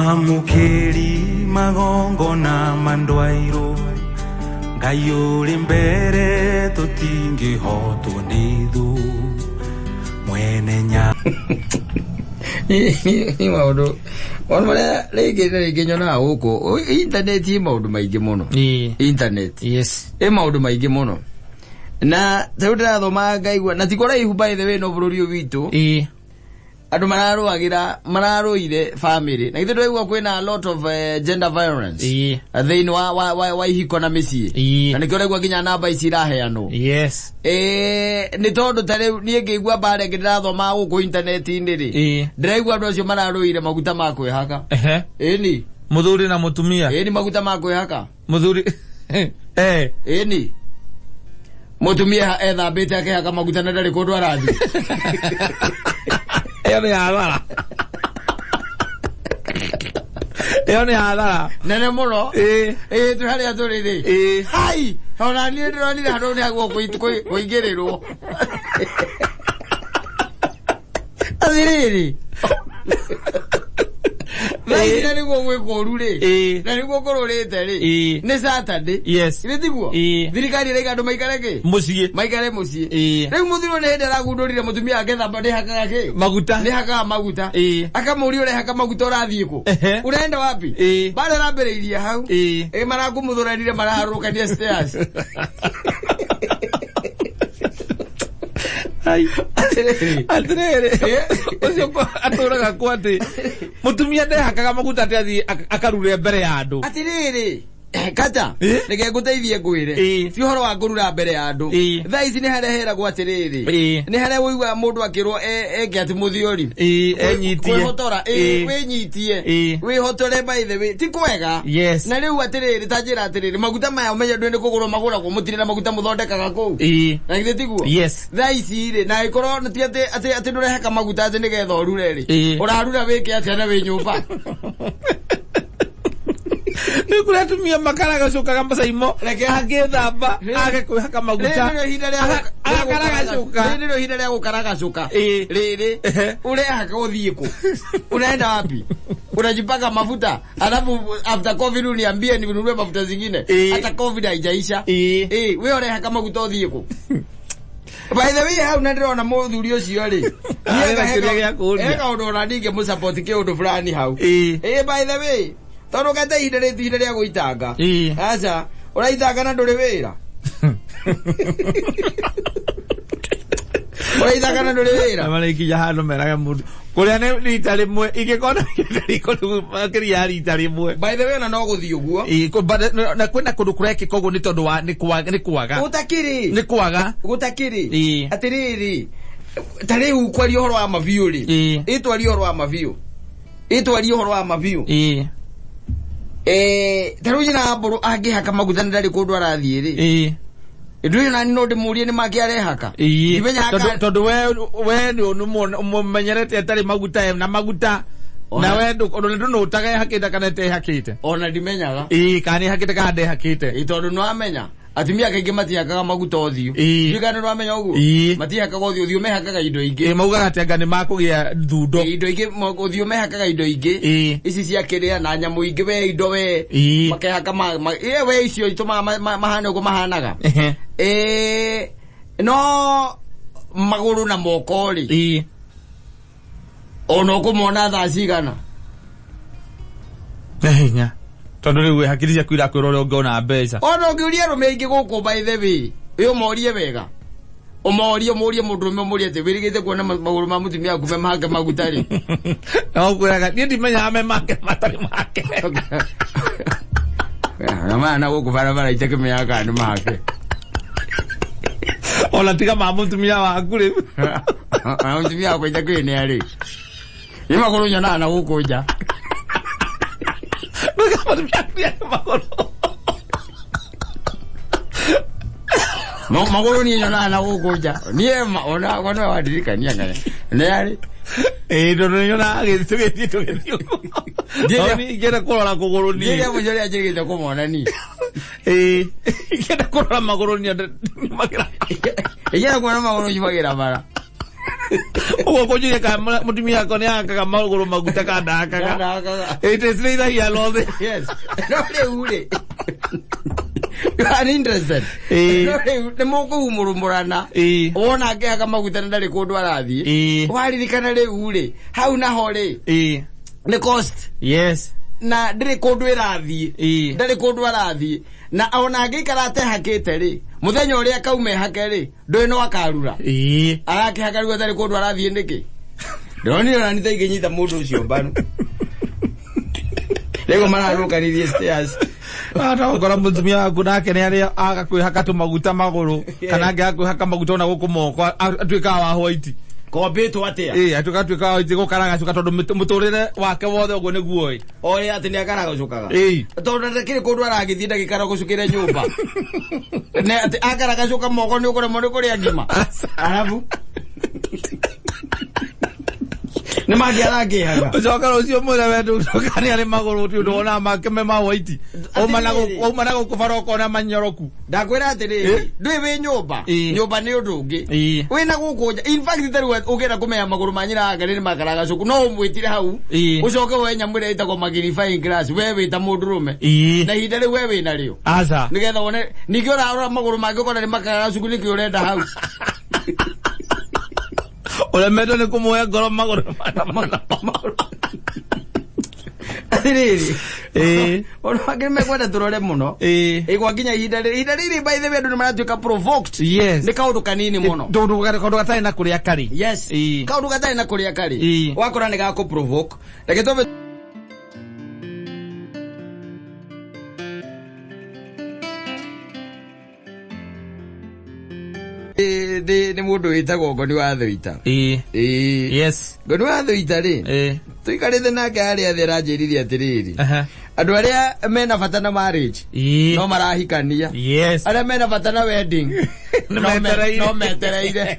Mwamũkĩri magongona mandwairwo Ngai ũrĩ mbere tũtingĩhotwo nĩ thũ mwene nya Nĩ maũndũ maũndũ marĩa rĩngĩ na rĩngĩ nyonaga gũkũ internet ĩ maũndũ maingĩ mũno. Internet ĩ maũndũ maingĩ mũno, na tarĩu ndĩrathoma ngaigua na ti kũraihu, by the way, no bũrũri ũyũ witũ andũ mararũagĩra, mararũire family, na githĩ ndũraigua kwĩna a lot of gender violence thĩinĩ wa ihiko na mĩciĩ? Na nĩkĩo ũraigua nginya namba ici iraheanwo. Nĩ tondũ ta rĩu niĩ ngĩigua mbara ĩngĩ ndĩrathoma gũkũ intaneti-inĩ rĩ, ndĩraigua andũ acio mararũire maguta ma kwĩhaka. Ĩni. Mũthuri na mũtumia. Ĩni, maguta ma kwĩhaka. Mũthuri. Ĩni, mũtumia ethambĩte akehaka maguta na ndarĩ kũndũ arathiĩ. Ĩyo nĩ hathara. Ĩyo nĩ hathara. Nene mũno. Ĩĩ, twĩ harĩa tũrĩ rĩ. Hai, ona niĩ ndĩronire handũ nĩ haguo kũingĩrĩrwo atĩrĩrĩ, thaa ici na nĩguo gwĩ kũũru rĩ, na nĩguo kũrũrĩte rĩ, nĩ Saturday. Githĩ tiguo? Thirikari ĩraiga andũ maikare kĩ? Mũciĩ. Maikare mũciĩ. Rĩu mũthuri nĩ hĩndĩ aragundũrire mũtumia wake thamba nĩ hakaga kĩ? Maguta. Nĩ hakaga maguta. Akamũria, ũrehaka maguta ũrathiĩ kũ? Ũrenda wapi? Bara ĩrambĩrĩirie hau. Ĩ marakumuthũranire, maraharũrũkania stairs. Ai. Atĩrĩrĩ, ũcio atũraga kwa atĩ mũtumia ndehakaga maguta atĩ athiĩ akarure mbere ya andũ. Atĩrĩrĩ, kata reke ngũteithie ngwĩre. Ti ũhoro wa kũrura mbere ya andũ. Thaa ici nĩ harĩa heragwo atĩrĩrĩ, nĩ harĩa ũiguaga mũndũ akĩrwo eke atĩ mũthiori Enyitie. Kwĩhotora, wĩnyitie. Wĩhotore. By the way, ti kwega. Na rĩu atĩrĩrĩ, ta njĩra atĩrĩrĩ, maguta maya ũmenye ndũĩ nĩ kũgũrwo magũragwo, mũtirĩ na maguta mũthondekaga kũu? Na githĩ tiguo? Yes. Thaa ici rĩ, na ĩkorwo ti atĩ ndũrehaka maguta atĩ nĩgetha ũrure rĩ, ũrarura wĩke atĩa na wĩ nyũmba? Nĩ kũrĩ atumia makaragacukaga macaimo agĩthamba age kwĩhaka maguta. Rĩrĩ nĩrĩo ihinda rĩa Akaragacuka. Rĩrĩ nĩrĩo ihinda rĩa gũkaragacuka. Rĩrĩ urehaka ũthiĩ kũ? Unaenda wapi? Unajipaka mafuta alafu after COVID uniambie ninunue mafuta zingine? Hata COVID haijaisha. We ũrehaka maguta ũthiĩ kũ? By the way, hau na ndĩrona mũthuri ũcio rĩ, Arĩ na kĩũria gĩa kũũria. he kaũndũ ona ndingĩmũsupport kĩũndũ fulani hau. By the way, tondũ gete ihinda rĩti ihinda rĩa gũitanga. Aca, ũraitanga na ndũrĩ wĩra, ũraitanga na ndũrĩ wĩra. Marĩkinya handũ meraga mũndũ kũrĩa nĩ rita rĩmwe ingĩkorwo riko rĩu makĩria ya rita rĩmwe. By the way, ona no gũthiĩ ũguo. Na kwĩna kũndũ kũrekĩka ũguo nĩ tondũ wa nĩ kwaga. Gũtakĩrĩ. Nĩ kwaga. Gũtakĩrĩ. Atĩrĩrĩ, ta rĩu kwaria ũhoro wa mabiũ rĩ, ĩtwarie ũhoro wa mabiũ, ĩtwarie ũhoro wa mabiũ. Ta rĩu nyina mbũrũ angĩhaka maguta nĩ ndarĩ kũndũ arathiĩ rĩ, ndũĩ nani no ndĩmũrie nĩ make arehaka. Ndimenyaga Tondũ we nĩ ũmũmenyerete atarĩ maguta na maguta na we ndũnũtaga ehakĩte kana etehakĩte. Ona ndimenyaga. Kana nĩ ehakĩte kana ndehakĩte. Tondũ nĩwamenya atumia kaingĩ matihakaga maguta ũthiũ. Ndiũĩ kana nĩwamenya ũguo. Matihakaga ũthiũ, ũthiũ mehakaga indo ingĩ. Maugaga atĩ anga nĩ makũgĩa thundo. Indo ingĩ, ũthiũ mehakaga indo ingĩ ici cia kĩrĩa na nyamũ ingĩ, we indo we makehaka we icio itũmaga mahane ũguo mahanaga. No magũrũ na moko rĩ, ona ũkũmona thaa cigana? Na hinya tondũ rĩu hakiri ciaku irakwĩra ũrĩa ũngĩona mbeca. Ona ũngĩũria arũme aingĩ gũkũ, by the way, ĩ ũmorie wega, ũmorie, ũmũrie mũndũrũme, ũmũrie atĩ wĩrĩgĩte kuona magũrũ ma mũtumia waku me mahake maguta rĩ? No kwĩraga niĩ ndimenyaga me make matarĩ make. Na maya na gũkũ barabara itakĩmenyaga kana nĩ mahake. Ona tiga ma mũtumia waku rĩu. Na mũtumia wakwa itakĩũĩ nĩ arĩ nĩ magũrũ nyonaga na gũkũ nja. Mũtumia waku nĩ arĩ magũrũ. Magũrũ niĩ nyonaga na gũkũ nja niĩ ona wakwa nĩwe wandirikania ng'ane nĩ arĩ. Tondũ nĩ nyonaga agĩthiĩ tũgĩthiĩ ũguo. Ndiĩrĩa- No niĩ ingĩenda kũrora kũgũrũ niĩ. Niĩ rĩa mũico rĩrĩa njĩrĩgĩte kũmona niĩ. Ingĩenda kũrora magũrũ niĩ nyumagĩra. Ingĩenda kuona magũrũ nyumagĩra bara. Ũguo kũnjũria kana mũtumia wakwa nĩ ahakaga magũrũ maguta kana ndahakaga. Ndahakaga. It is neither here nor there. Yes. No rĩu rĩ, you are interested. Ĩĩ. No rĩu nĩ mũkũhumũrũmũrana. Ĩĩ. Wona akĩhaka maguta na ndarĩ kũndũ arathiĩ. Ĩĩ. Waririkana rĩu rĩ, hau naho rĩ, Ĩĩ. nĩ cost. Yes. Na ndĩrĩ kũndũ ĩrathiĩ. Ĩĩ. Ndarĩ kũndũ arathiĩ. Na ona angĩikara atehakĩte rĩ, mũthenya ũrĩa akauma ehake rĩ, ndũĩ no akarura. Ĩĩ. Arakĩhaka rĩu atarĩ kũndũ arathiĩ nĩkĩ? Ndĩronire ona nĩ ta ingĩnyita mũndũ ũcio mbaru. Rĩu mararũkanirie stairs. Ũgakora mũtumia waku nake nĩ arĩa aga kwĩhaka tũmaguta magũrũ kana angĩ akwĩhaka maguta ona gũkũ moko atuĩkaga wa white. Kombĩtwo atĩa? Ĩĩ, atuĩka wa white gũkaragacũka tondũ mũtũrĩre wake wothe ũguo nĩguo ĩ. Oĩ atĩ nĩ akaragacũkaga. Ĩĩ. Tondũ ndakĩrĩ kũndũ aragĩthiĩ ndagĩkaragũcũkĩre nyũmba. Ne atĩ akaragacũka moko nĩ ũkũremwo nĩ kũrĩa ngima. Arabu. Nĩ mangĩ arakĩhaga. Ũcoka rũciũ mwĩre we ndũcoka nĩ arĩ magũrũ ti ũndũ wonaga make me ma white. Auma na gũkũ auma na gũkũ bara ũkona manyoroku. Ndakwĩra atĩrĩrĩ, ndũĩ wĩ nyũmba, nyũmba nĩ ũndũ ũngĩ. Wĩna gũkũ nja, in fact tarĩu ũngĩenda kũmenya magũrũ ma nyina wa Ngarĩ nĩ makaragacũku, no ũmwĩtire hau, ũcoke woe nyamũ ĩrĩa ĩtagwo magnifying glass, we wĩ ta mũndũrũme. Na ihinda rĩu we wĩ narĩo. Aca. Nĩgetha wone, ningĩ ũrarora magũrũ make ũkona nĩ makaragacũku nĩkĩ ũrenda hau. Ũremetwo nĩ kũmuoya ngoro magũrũ Atĩrĩrĩ, Ĩĩ. ũndũ wangĩ nĩmekwenda tũrore mũno. Ĩĩ. Ĩ gwa nginya ihinda rĩrĩ, ihinda rĩrĩ by the way andũ nĩmaratuĩka provoked. Yes. Nĩ kaũndũ kanini mũno. Tondũ kaũndũ gatarĩ na kũrĩa karĩ. Yes. Ĩĩ. Kaũndũ gatarĩ na kũrĩa karĩ. Ĩĩ. Wakora nĩ gakũ provoke. Reke twambe Nĩ mũndũ wĩtagwo Ngoni wa Thũita. Ĩĩ. Ĩĩ. Yes. Ngoni wa Thũita rĩ, Ĩĩ. tũikarĩte nake harĩa thĩ aranjĩrire atĩrĩrĩ, Aha. andũ arĩa mena bata na marriage Ĩĩ. no marahikania, Yes. arĩa mena bata na wedding Nĩ metereire. no metereire.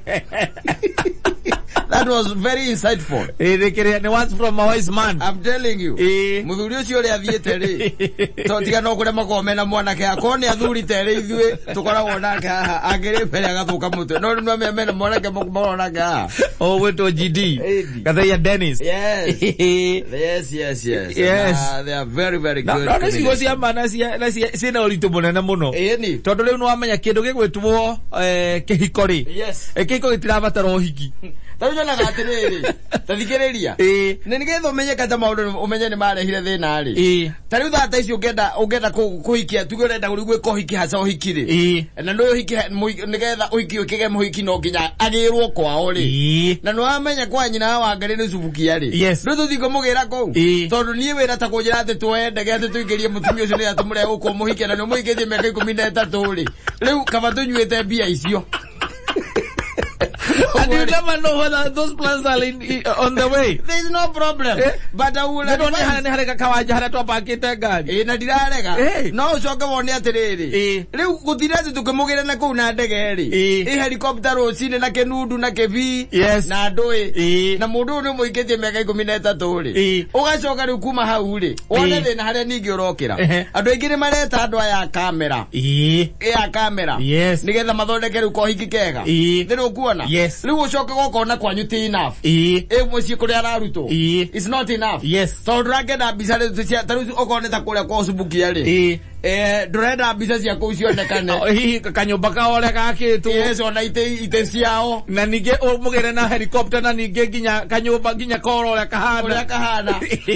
That was very insightful. Ĩĩ nĩ kĩrĩa nĩ words from a wise man. I'm telling you. Ĩĩ. Mũthuri ũcio ũrĩa athiĩte rĩ, to tiga no kũrĩa makoragwo mena mwanake, akorwo nĩ athuri terĩ ithuĩ tũkoragwo nake haha, angĩrĩ mbere agathũka mũtwe, no rĩu nĩamenya mena mwanake makoragwo nake haha. Ũgwĩtwo GD. Ĩĩ. Gathaiya Dennis. Yes. Yes, yes, yes. Yes. They are very, very No good. no nĩ ciugo cia combination. ma na cia na cia ciĩna ũritũ mũnene mũno. Ĩni. Tondũ rĩu nĩwamenya kĩndũ gĩgwĩtwo kĩhiko rĩ. Yes. Kĩhiko gĩtirabatara ũhiki. Ta rĩu nyonaga atĩrĩrĩ, ta thikĩrĩria. Ĩĩ. Nĩ nĩgetha ũmenye kata maũndũ ũmenye nĩ marehire thĩna rĩ. Ĩĩ. Ta rĩu thaa ta ici ũngĩenda ũngĩenda kũhikia tuge ũrenda rĩu gwĩka ũhiki haca ũhiki rĩ. Ĩĩ. Na nĩ ũhiki nĩgetha ũhiki ũkĩgĩe mũhiki no nginya agĩrwo kwao rĩ. Ĩĩ. Na nĩ wamenya kwa nyina wa Ngarĩ nĩ cubukia rĩ. Yes. Rĩu tũthiĩ kũmũgĩra kũu. Ĩĩ. Tondũ niĩ wĩra ta kũnjĩra atĩ tuoe ndege atĩ tũingĩrie mũtumia ũcio nĩgetha tũmũrehe gũkũ mũhikie na nĩ ũmũhikĩtie mĩaka 13 rĩ. Rĩu kaba tũnyuĩte mbia icio. And you never know whether those plans are on the way. There is no problem. But I will Nĩ ndona advise. nĩ harĩ kawanja harĩa twapakĩte ngari. Ĩĩ na ndirarega. Ĩĩ. No ũcoke wone atĩrĩrĩ. Ĩĩ. Rĩu gũtirĩ atĩ tũkĩmũgĩra na kũu na ndege rĩ. Ĩĩ. Ĩ helicopter rũcinĩ na kĩnundu na kĩbii. Yes. Na ndũĩ. Ĩĩ. Na mũndũ ũyũ nĩ ũmũhikĩtie mĩaka 13 rĩ. Ĩĩ. Ũgacoka rĩu kuma hau rĩ. Wone Ĩĩ. thĩna harĩa ningĩ ũrokĩra. Ehe. Andũ aingĩ nĩ mareta andũ aya a kamera. Ĩĩ. Ĩ a kamera. Yes. Nĩgetha mathondeke rĩu kohiki kega. Ĩĩ. Nĩ ũkuona? Yes. Rĩu ũcoke gũkona kwanyu ti enough. Ĩĩ. Ĩ mũciĩ kũrĩa ararutwo. Ĩĩ. It's not enough. Yes. Tondũ ndũrakĩenda mbica rĩu cia ta rĩu okorwo nĩ ta kũrĩa kwa Ũcubukia rĩ. Ĩĩ. Ndũrenda mbica cia kũu cionekane. Hihi kanyũmba kao ũrĩa gakĩtwo. Yes, ona itĩ ciao. Na ningĩ ũmũgĩre na helicopter na ningĩ nginya kanyũmba nginya koro ũrĩa kahana. Ũrĩa kahana.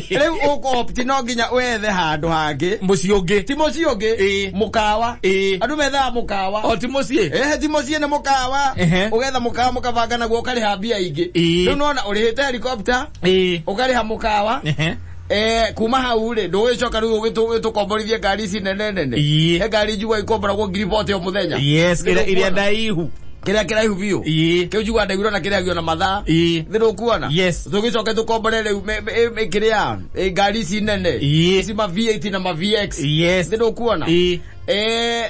Rĩu ũkũ-opt no nginya wethe handũ hangĩ. Mũciĩ ũngĩ. Ti mũciĩ ũngĩ. Ĩĩ. Mũkawa. Ĩĩ. Andũ methaga mũkawa. O ti mũciĩ. Ehe, ti mũciĩ nĩ mũkawa. Ehe. Ũgetha mũkawa mũkabanga naguo ũkarĩha mbia ingĩ. Ĩĩ. Rĩu nĩwona ũrĩhĩte helicopter, Ĩĩ. ũkarĩha mũkawa. Ehe. Kuma hau rĩ, ndũgĩcoka rĩu ũgĩtũkomborithie ngari ici nene nene. Ĩĩ. He ngari njigua ikomboragwo ngiri bote o mũthenya. Yes, Nĩ ĩrĩa ũkuona? ndaihu. Kĩrĩa kĩraihu biũ. Ĩĩ. Kĩu njigua ndaiguire ona kĩrĩhagio na mathaa. Ĩĩ. Nĩ ũkuona? Yes. Tũgĩcoke tũkombore rĩu kĩrĩa, ngari ici nene. Ĩĩ. Ici ma V8 na ma VX. Yes. Nĩ ũkuona? Ĩĩ.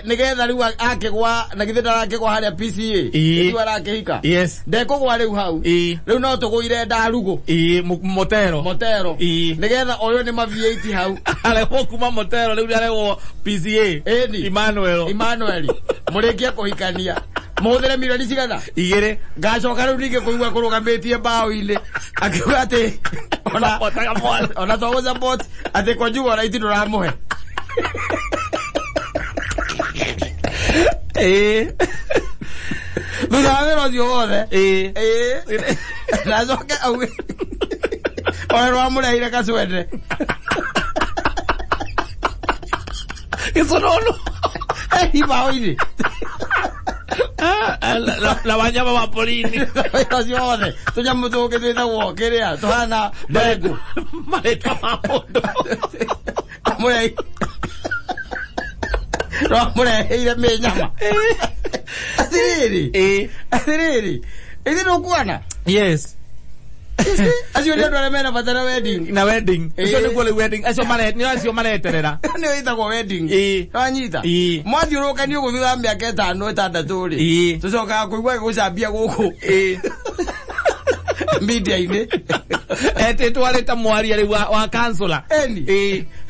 Nĩgetha rĩu akĩgwa, na githĩ ndarakĩgwa harĩa PCA. Ĩĩ. Rĩu arakĩhika. Yes. Ndekũgwa rĩu hau. Ĩĩ. Rĩu no tũgũire ndarugũ. Ĩĩ, motero. Motero. Ĩĩ. Nĩgetha ũyũ nĩ ma V8 hau. Arehwo kuma motero rĩu arehwo PCA. Ĩni. Emmanuel. Emmanuel. Mũrĩkia kũhikania. Mũhũthĩre milioni cigana? Igĩrĩ. Ngacoka rĩu ningĩ kũigua kũrũgamĩtie mbaũ-inĩ akiuga atĩ ona Sapotaga mwana. Ona to gũ-support atĩ kwanjugua ona itindũ ramũhe. Thutha wa wĩra ũcio wothe. Ĩĩ. Na acoke auge ona nĩwamũreheire gacwende. Gĩconono. Mbaũ-inĩ. Ah, na wanyama wa porini. Wĩra ũcio wothe tũnyamũ tũngĩ twĩtagwo kĩrĩa tũhana ndengũ. Marĩtwa ma mũndũ. Amũreheire mĩnyama. Atĩrĩrĩ, atĩrĩrĩ, ithuĩ ndũkuona Yes. Acio nĩ andũ arĩa mena bata na wedding. Na wedding. Ũcio nĩguo rĩu wedding acio mare nĩ acio mareterera. Nĩyo ĩtagwo wedding. Wanyita? Mwathiũrũrũkania ũguo thutha wa mĩaka 5 6 rĩ, tũcokaga kũigua gũcambia gũkũ media-inĩ. Etĩtwo arĩ ta mwaria rĩu wa councillor. Eni.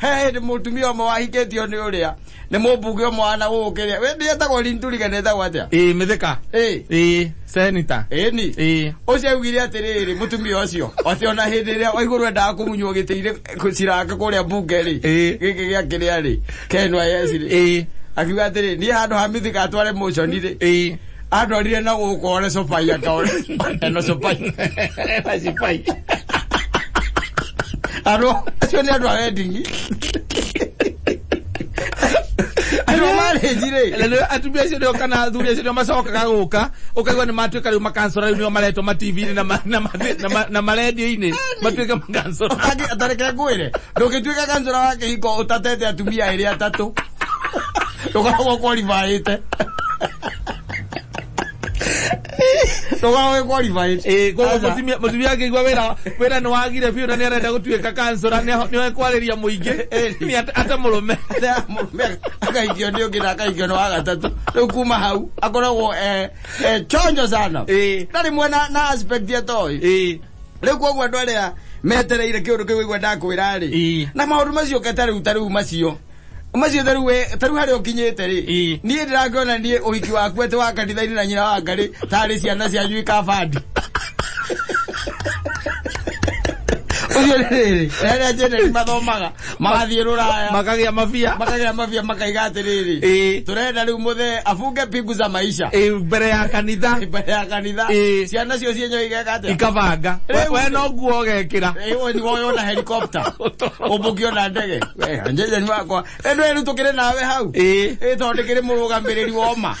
He hĩndĩ mũtumia ũmwe wahikĩtio nĩ ũrĩa nĩ mũmbunge ũmwe wa na gũkũ kĩrĩa we ndĩetagwo Linturi kana etagwo atĩa? Ĩĩ, Mĩthĩka. Ĩĩ, senator. Ĩni. Ũcio augire atĩrĩrĩ, mũtumia ũcio atĩ ona hĩndĩ ĩrĩa Waigũrũ endaga kũmunywo gĩtĩ-inĩ ciraka kũrĩa mbunge rĩ, gĩkĩ gĩa kĩrĩa rĩ, KNYS rĩ, akiuga atĩrĩ, niĩ handũ ha Mĩthĩka atware motion rĩ, andwarire na gũkũ one cobai akaore eno cobai. Ena cibai. Andũ acio nĩ andũ a wedding, andũ a marriage rĩ. Na nĩ- atumia acio nĩo kana athuri acio nĩo macokaga gũka ũkaigua nĩ matuĩka rĩu makansora, rĩu nĩo maretwo ma TV-inĩ na marendio-inĩ matuĩke makansora. Tareke ngwĩre, ndũngĩtuĩka kansora wa kĩhiko ũtatete atumia erĩ atatũ, ndũkoragwo qualified, ndũkoragwo wĩ qualified. Ĩĩ, koguo Aca. Mũtumia angĩigua wĩra nĩ wagire biũ na nĩ arenda gũtuĩka kansora, nĩ ekwarĩria mũingĩ nĩ ate mũrũme. Mũrũme akaikio nĩ ũngĩ na akaikio nĩ wa gatatũ, rĩu kuma hau akoragwo eh chonjo sana. Ndarĩ mwena na aspect atoĩ. Rĩu koguo andũ arĩa metereire kĩũndũ kĩu igua ndakwĩra rĩ, na maũndũ macio ke tarĩu macio tarĩu we tarĩu harĩa ũkinyĩte rĩ, niĩ ndĩrakĩona niĩ ũhiki waku atĩ wa kanitha-inĩ na nyina wa ngarĩ tarĩ ciana cianyu ikabandi ũcio nĩ rĩrĩ arĩa njeneri mathomaga magathiĩ rũraya. Makagĩa mabia. Makagĩa mabia, makaiga atĩrĩrĩ, tũrenda rĩu mũthee abunge pingu za maisha. Ĩĩ, mbere ya kanitha. Mbere ya kanitha. Ciana cio cienyewe igeka atĩa? Ikabanga. We no nguo ũgekĩra. Ĩĩ, ni woywo na helicopter, ũmbũkio na ndege. We njenjeni wakwa ĩno ĩrĩ tũkĩrĩ nawe hau. Ĩĩ, tondũ ndĩkĩrĩ mũrũgamĩrĩri woma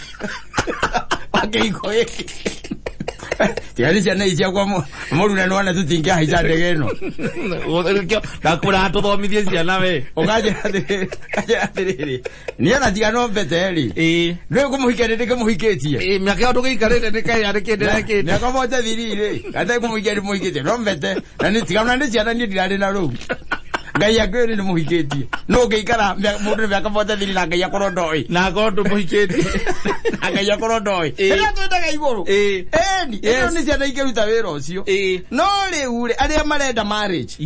wa kĩhiko gĩkĩ. Tiga nĩ ciana ici ciakwa mũruna nĩwona tũtingĩahaica ndege ĩno. Nĩkĩo ndakwĩra tũthomithie ciana we. Ũkanjĩra atĩrĩrĩ, niĩ ona tiga no mbete rĩ, nĩũĩ kũmũhikia nĩ ndĩkĩmũhikĩtie. Ĩĩ, mĩaka ĩyo ndũgĩikarĩte nĩkaĩ arĩ kĩndĩ rekĩte. Mĩaka moja thiri rĩ, gatarĩ kũmũhikia ndĩmũhikĩtie no mbete na nĩ tiga ona nĩ ciana niĩ ndirarĩ na rũu. Ngai akĩũĩ nĩ ndĩmũhikĩtie, no ũngĩikara mũndũ nĩ mĩaka moja thiri na Ngai akorwo ndoĩ. Na akorwo ndũmũhikĩtie. Na Ngai akorwo ndoĩ. Rĩrĩa twendaga igũrũ. Ĩni ĩno nĩ ciana ingĩruta wĩra ũcio. No rĩu rĩ, arĩa marenda marriage,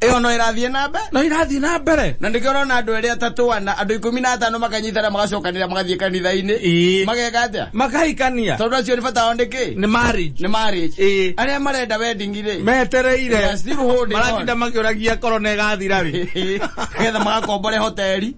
ĩyo no ĩrathiĩ na mbere. No irathiĩ na mbere. Na nĩkĩo ũrona andũ erĩ atatũ ana andũ 15 makanyitana magacokanĩra magathiĩ kanitha-inĩ. Mageka atĩa? Makahikania. Tondũ acio nĩ bata wao nĩ kĩ? Nĩ marriage. Nĩ marriage. Arĩa marenda wedding rĩ, metereire. They are still holding on. Maratinda makĩũragia korona ĩgathira rĩ. Nĩgetha magakombore hoteli.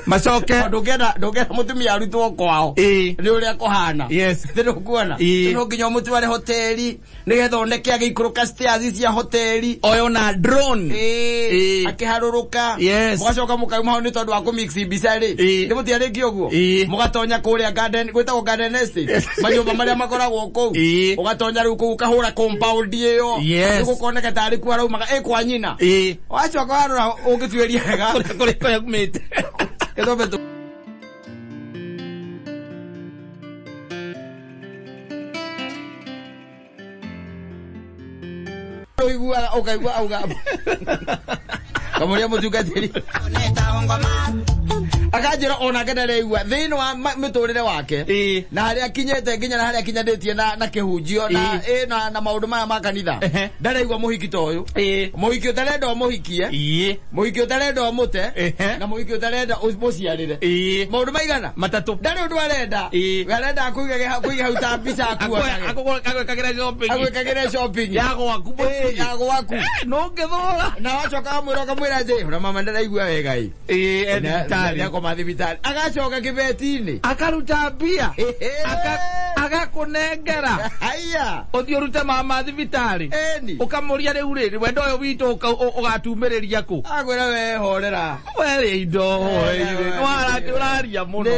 Macoke. Ndũngĩenda mũtumia arutwo kwao nĩ ũrĩa kũhana. Nĩ ndũkuona? No nginya ũmũtware hoteli nĩgetha oneke agĩikũrũka stairs cia hoteli. Oyo na drone. Akĩharũrũka. Mũgacoka mũkauma hau nĩ tondũ wa kũmix mbica rĩ. Nĩ mũtiarĩkia ũguo? Mũgatonya kũrĩa garden, gwĩtagwo garden estate. Manyũmba marĩa makoragwo kũu. Ũgatonya rĩu kũu ũkahũra compound ĩyo. Nĩgũkoneka tarĩ kuo araumaga ĩ kwa nyina. Wacoka warora ũngĩtuĩria wega. Kũrĩa kũrĩa kumĩte. Gĩthombe tũ- ũiguaga ũkaigua auga kamũria mũtungatĩri. Akanjĩra onake ndareigua thĩinĩ wa mĩtũrĩre wake na harĩa akinyĩte nginya na harĩa akinyanĩtie na kĩhunjio na na maũndũ maya ma kanitha, ndareigua mũhiki ta ũyũ, mũhiki ũtarenda ũmũhikie, mũhiki ũtarenda ũmũte, na mũhiki ũtarenda ũmũciarĩre. Maũndũ maigana? Matatũ. Ndarĩ ũndũ arenda. We arenda kũiga hau ta mbica akuonage. Agwĩkagĩra shopping. Agwĩkagĩre shopping ya gwaku mũciĩ. Ya gwaku. Nũngĩthũra. Na wacoka wamwĩra, ũkamwĩra atĩ ona mama ndaraigua wega ĩ. E thibitarĩ. Nĩakoma thibitarĩ, agacoka kĩbeti-inĩ. Akaruta mbia. Agakũnengera. Haya. Ũthiĩ ũrute mama thibitarĩ. Eni. Ũkamũria rĩu rĩ, wendo ũyũ witũ ũgatumĩrĩria kũ? Akwĩra we horera. Werĩ indo nĩwarati ũraria mũno.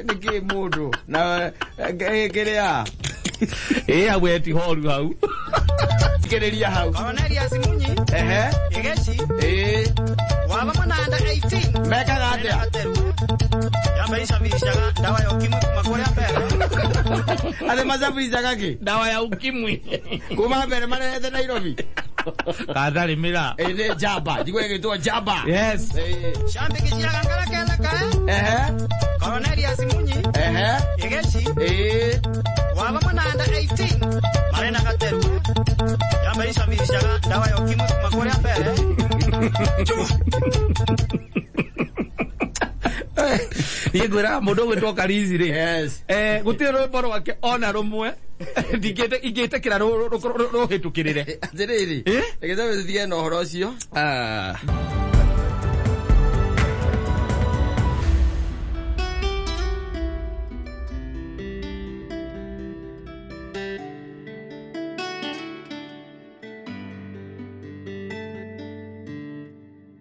Nĩkĩ mũndũ na kĩrĩa Hau eti horu hau. Kĩrĩria hau. Cornelius Munyi. Ehe. Igeci. Wa vamwe na under 18. Mekaga atĩa? Yameicabicaga ndawa ya ukimwi kuma kũrĩa mbere. Atĩ macabicaga kĩ? Ndawa ya ukimwi. Kuma mbere marehete Nairobi. Katharĩmĩra. Ĩ nĩ njamba, njigua ĩgĩtwo njamba. Yes. Shambiki ciaga ngara kele kae. Ehe. Cornelius Munyi. Ehe. Igeci. Wa vamwe na under 18. Marĩ na gateru. Yameicabicaga ndawa ya ukimwi kuma kũrĩa mbere. Niĩ ngwĩraga mũndũ ũgwĩtwo Karizi rĩ. Yes. Gũtirĩ rwĩmbo rwake ona rũmwe ndingĩtĩkĩra rũhĩtũkĩrĩre. Atĩrĩrĩ. Reke tũtige na ũhoro ũcio.